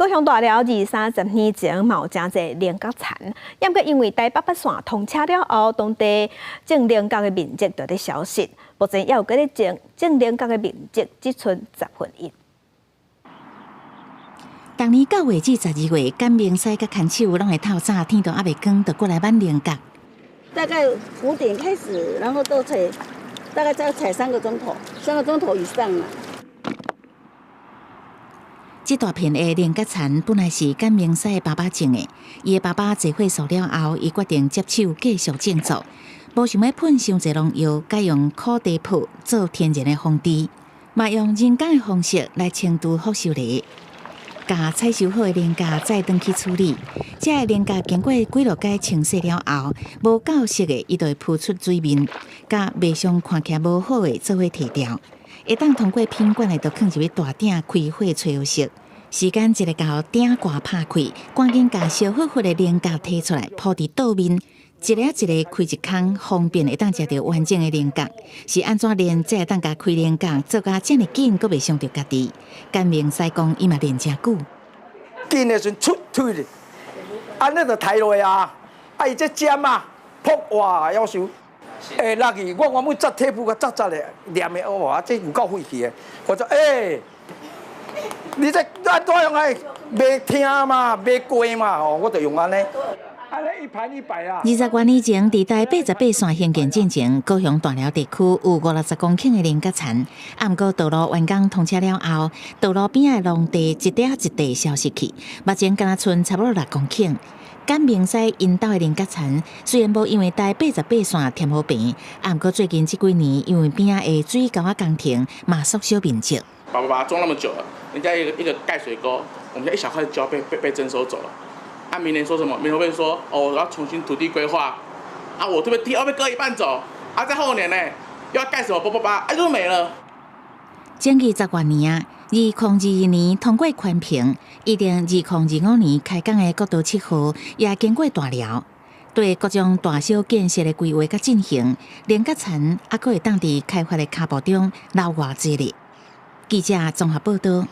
高雄大寮二三十年前嘛有誠濟菱角田，毋過因為台八八線通車了後，當地種菱角的面積就咧消失。目前猶閣咧種種菱角的面積只賰1/10。逐年9月至12月，簡明西佮牽手攏會透早，天都猶未光，就過來挽菱角。大概5點開始，然後都採，大概再採3個鐘頭，3個鐘頭以上啦。這大片的菱角田本來是簡明西的爸爸種的，伊的爸爸坐火數了後，伊決定接手繼續種作，無想欲噴傷濟農藥，改用苦茶粕做天然的防治，嘛用人工的方式來清除福壽螺。共採收好的菱角再轉去處理，這个菱角經過幾落擺清洗了後，無夠色的，伊就會浮出水面，佮賣相看起來無好的做伙提掉。會當通過品管的，就囥入去大鼎開火炊熟。時間一个到，鼎蓋拍開，趕緊共燒乎乎的菱角提出來，鋪佇桌面，一个一个開一空，方便會當食著完整的菱角。是按怎練才會當共開菱角做甲遮爾緊，閣袂傷著家己？簡明西講，伊嘛練誠久。緊的時陣出推咧，按呢就刣落啊！啊，伊這尖啊，噗哇，夭壽。會落去，我原本紮鐵布共紮紮咧，黏的哇，這有夠廢氣的。我說欸，你這按怎用來？袂疼嘛，袂過嘛，哦，我就用按呢。按呢一盤100啊。20多年前，佇台八十八線興建進前，高雄大寮地區有50-60公頃的菱角田。啊，毋過道路完工通車了後，道路邊的農地一塊一塊消失去，目前干焦賰差不多6公頃。簡明西𪜶兜的菱角田雖然無因為台八十八線添予平，啊，毋過最近這幾年因為邊仔的水溝仔工程嘛縮小面積。爸爸爸種那麼久了，人家一個一個蓋水溝，我們家一小塊就要被徵收走了。啊，明年說什麼？明年會說哦，我要重新土地規劃，啊，我這邊地要被割一半走，啊，在後年呢，又要蓋什麼？八八八，啊，就沒了。種20多年啊，2022年通過環評，預定2025年開工的國道7號也經過大寮，對各種大小建設的規劃佮進行，菱角田猶閣會當佇開發的跤步中留偌濟日。記者綜合報道。